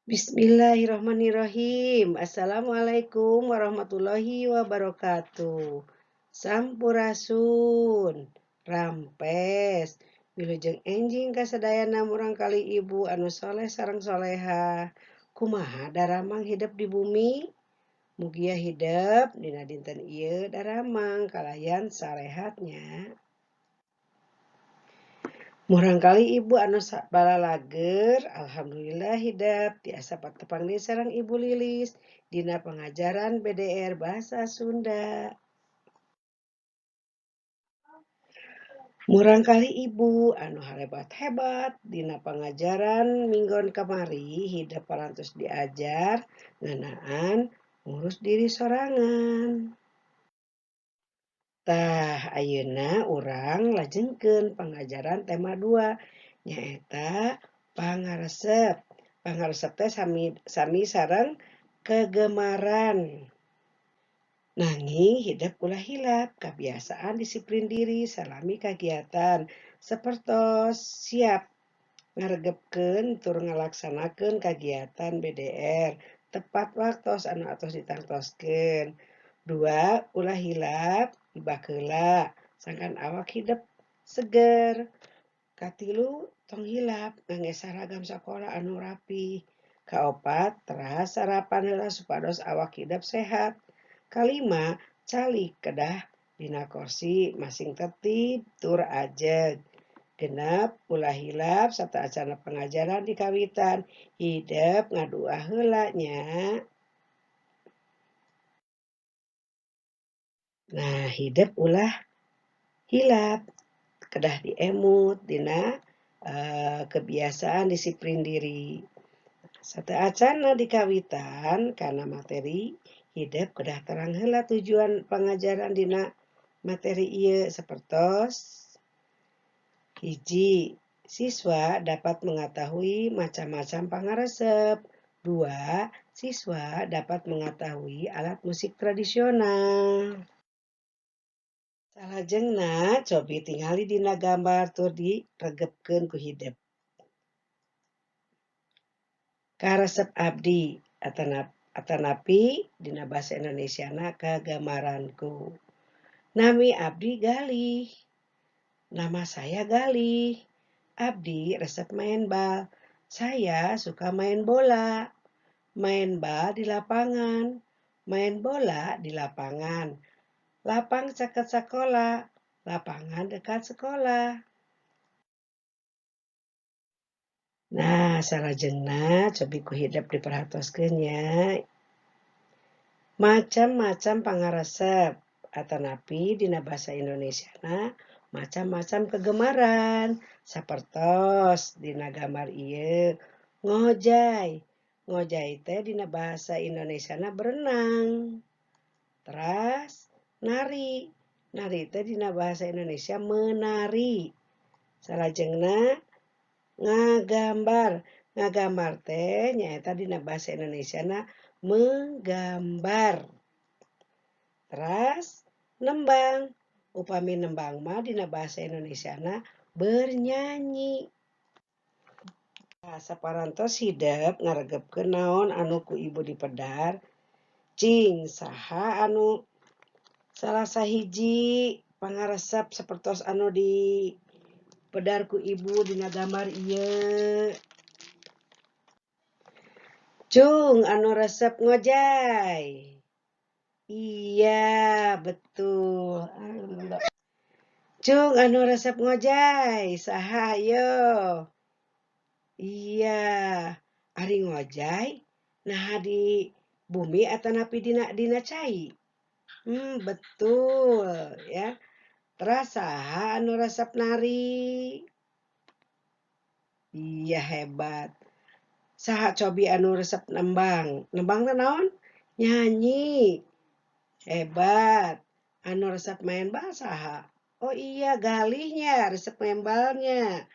Bismillahirrahmanirrahim. Assalamualaikum warahmatullahi wabarakatuh. Sampurasun, rampes, wilujeng enjing kasadayana murangkali ibu anu soleh sareng soleha. Kumaha daramang hidep di bumi? Mugia hidep dina dinten ieu daramang kalayan sarehat nya. Murangkali ibu anu balalager, alhamdulillah hidep tiasa patepang deui sareng Ibu Lilis dina pangajaran BDR Bahasa Sunda. Murangkali ibu anu harebat-hebat dina pangajaran minggon kamari hidep parantos diajar ngeunaan ngurus diri sorangan. Tah ayeuna urang lajengkeun pangajaran tema 2 nyaeta pangaresep. Pangaresep teh sami sareng kegemaran. Nanging hidep ulah hilap kabiasaan disiplin diri salami kagiatan sapertos siap ngaregepkeun tur ngalaksanakeun kagiatan BDR tepat waktos anu atos ditangtoskeun. 2 ulah hilap ibak heula sangkan awak hidep seger. 3 tong hilap ngangge saragam sakola anu rapi. 4 teras sarapan heula supados awak hidep sehat. 5 calik kedah dina kursi masing tertib tur ajeg. 6 ulah hilap sateuacanna pangajaran dikawitan hidep ngadua heula nya. Nah, hidep ulah hilap kedah diemut dina kebiasaan disiplin diri. Sateuacanna dikawitan kana materi hidep kedah terang heula tujuan pangajaran dina materi ieu sapertos 1. Siswa dapat mengetahui macam-macam pangaresep. 2. Siswa dapat mengetahui alat musik tradisional. Salajengna cobi tingali dina gambar tur diregepkeun ku hidep. Karesep abdi atanapi dina bahasa Indonesiana kagemaranku. Nami abdi Galih. Nama saya Galih. Abdi resep main bal. Saya suka main bola. Main bal di lapangan. Main bola di lapangan. Lapang caket sakola, lapangan dekat sekolah. Nah, salajengna cobi ku hidep diperhatoskeun nya. Macam-macam pangaresep atanapi dina bahasa Indonesiana macam-macam kegemaran. Sapertos dina gambar ieu ngojay. Ngojay teh dina bahasa Indonesiana berenang. Teras nari. Nari teh dina bahasa Indonesia menari. Salajengna ngagambar. Ngagambar teh nyaeta dina bahasa Indonesiana menggambar. Teras nembang. Upami nembang mah dina bahasa Indonesiana bernyanyi. Nah, saparantos hidep ngaregepkeun naon anu ku ibu dipedar. Cing saha anu salah sahiji pangaresep sapertos anu dipedar ku ibu dina gambar ieu. Cung anu resep ngojay. Iya, betul. Cung anu resep ngojay, saha ayo? Iya, ari ngojay naha di bumi atanapi dina cai. Betul ya. Teras saha anu resep nari? Iya, hebat. Saha cobi anu resep nembang? Nembang teh naon? Nyanyi. Hebat. Anu resep main bal saha? Oh iya, Galihnya resep main balnya.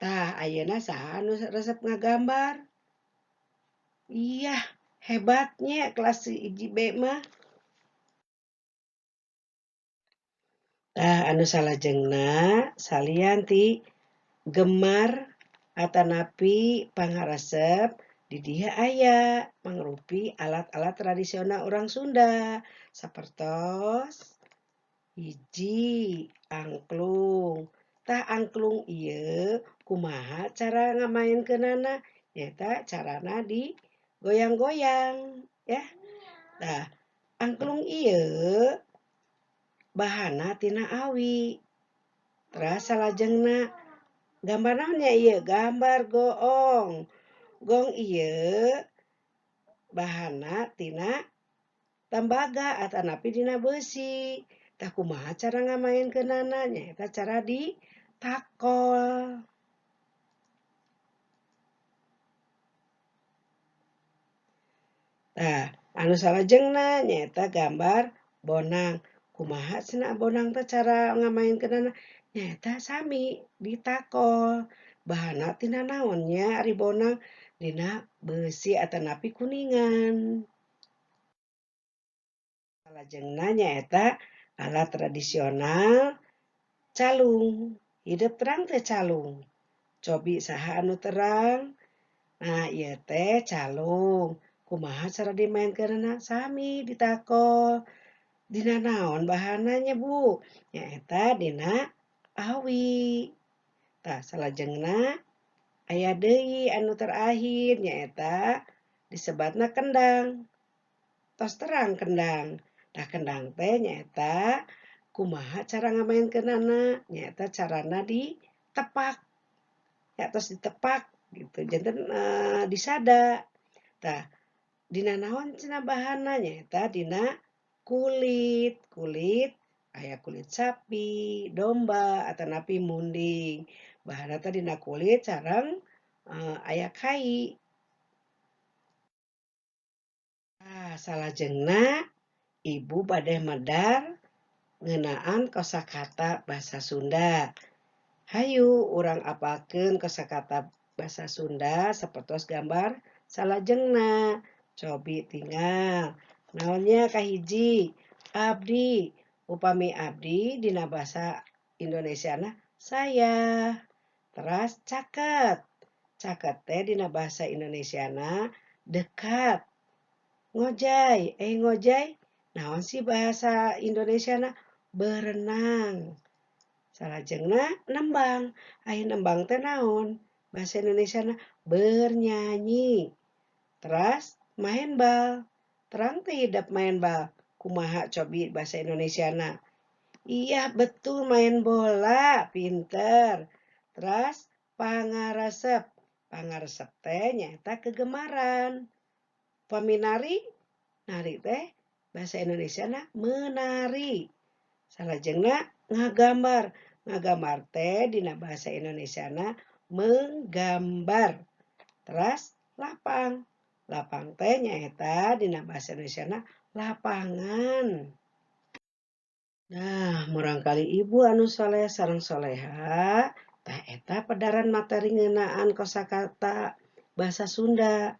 Tah, ayeuna saha anu resep ngagambar? Iya, hebatnya kelas 1 B mah. Tah, anu salajengna salian ti gemar atanapi pangaresep Di dieu aya mangrupi alat-alat tradisional urang Sunda sapertos hiji angklung. Tah angklung ieu kumaha cara ngamaenkeunana? Nyaeta carana digoyang-goyang ya. Tah angklung ieu bahanna tina awi. Teras salajengna gambar naon nya ieu? Gambar goong. Gong ieu bahanna tina tembaga atanapi dina beusi. Tah kumaha cara ngamaenkeunana? Nyaeta cara ditakol. Tah anu salajengna nyaeta gambar bonang. Kumaha cenah bonang teh cara ngamaenkeunana? Nyaeta sami ditakol. Bahanna tina naon nya ari bonang? Dina beusi atanapi kuningan. Salajengna nyaeta alat tradisional calung. Hidep terang teh calung? Cobi saha anu terang? Nah ieu teh calung. Kumaha cara dimaenkeunana? Sami ditakol. Dina naon bahanna nya Bu? Nyaeta dina awi. Tah salajengna aya deui anu terakhir nyaeta disebatna kendang. Tos terang kendang. Tah kendang teh nyaeta kumaha cara ngamaenkeunana? Nyaeta carana ditepak. Ya tos ditepak gitu janten disada. Tah dina naon cenah bahanna? Nyaeta dina kulit. Kulit aya kulit sapi, domba atanapi munding. Bahanna teh dina kulit sareng aya kai. Tah salajengna ibu bade medar ngeunaan kosakata basa Sunda. Hayu urang apalkeun kosakata basa Sunda sapertos gambar salajengna. Cobi tinggal. Naon nya kahiji? Abdi. Upami abdi dina basa Indonesiana saya. Teras caket. Caket teh dina bahasa Indonesiana dekat. Ngojay, ngojay naon sih bahasa Indonesiana? Berenang. Salajengna nembang. Ai nembang teh naon? Bahasa Indonesiana bernyanyi. Teras maen bal. Terang teh hidep maen bal. Kumaha cobi bahasa Indonesiana? Iya betul main bola, pinter. Teras pangaresep. Pangaresep teh nyaeta kegemaran. Upami nari, nari teh bahasa Indonesiana menari. Salajengna ngagambar. Ngagambar teh dina bahasa Indonesiana menggambar. Teras lapang. Lapang teh nyaeta dina bahasa Indonesiana lapangan. Nah, murangkali ibu anu soleh sareng soleha, tah eta pedaran materi ngeunaan kosakata basa Sunda.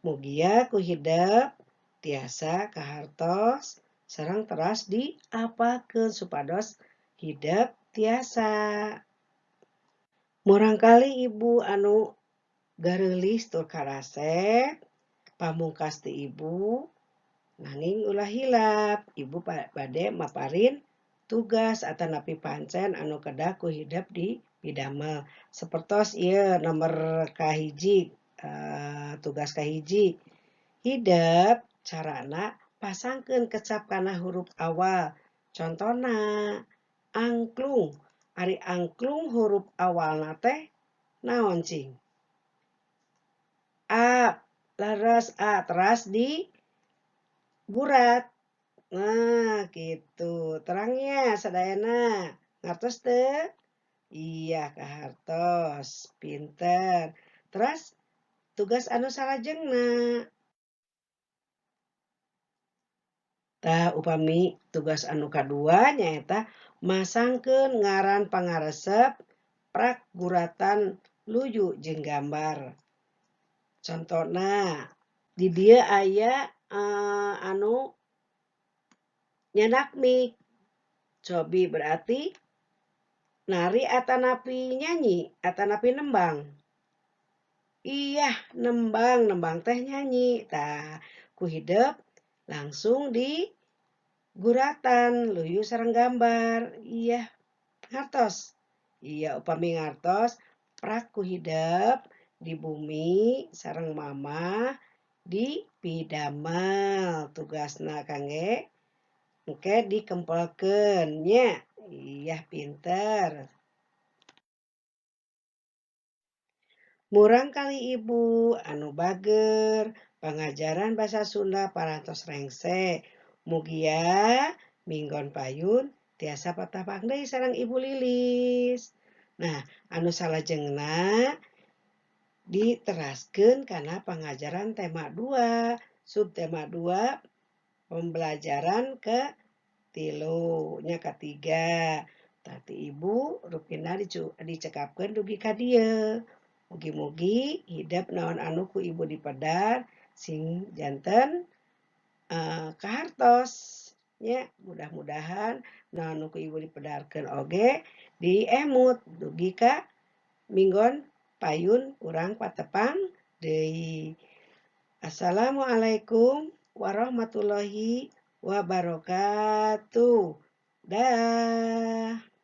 Mugia ku hidep tiasa kahartos sareng teras diapalkeun supados hidep tiasa. Murangkali ibu anu gareulis tur karasep pamungkas ti ibu nanging ulah hilap ibu bade maparin tugas atanapi pancen anu kedah ku hidep di pidamel. Sapertos ieu nomor kahiji, tugas kahiji. Hidep carana pasangkeun kecap kana huruf awal. Contona angklung. Ari angklung huruf awalna teh naon cing? A, leres A teras di gurat. Nah, gitu. Terangnya sadayana. Ngartos teu? Iya, kahartos. Pinter. Teras tugas anu salajengna. Tah upami tugas anu kadua nyaeta masangkeun ngaran pangaresep prak guratan luyu jeung gambar. Contona di dieu aya anu nyandak mic. Cobi berarti nari atanapi nyanyi atanapi nembang. Iya, nembang, nembang teh nyanyi. Tah, ku hidep langsung di guratan luyu sareng gambar. Iya, ngartos. Iya, upami ngartos prak ku hidep di bumi sareng mama di pidamel tugasna kangge engke dikempelkeun nya. Iya, pinter. Murang kali ibu anu bager pangajaran basa Sunda parantos rengse. Mugia minggon payun tiasa patapang deui sareng Ibu Lilis. Nah, anu salajengna diteraskeun kana pangajaran tema 2, subtema 2 pembelajaran ke tilu nya katiga. Tah ti ibu rupina dicekapkeun dugi ka dieu. Mugi-mugi hidep naon anu ku ibu dipedar sing janten kahartos nya. Mudah-mudahan naon anu ku ibu dipedarkeun oge diemut dugi ka minggon payun urang patepang deui. Assalamualaikum warahmatullahi wabarakatuh. Dah.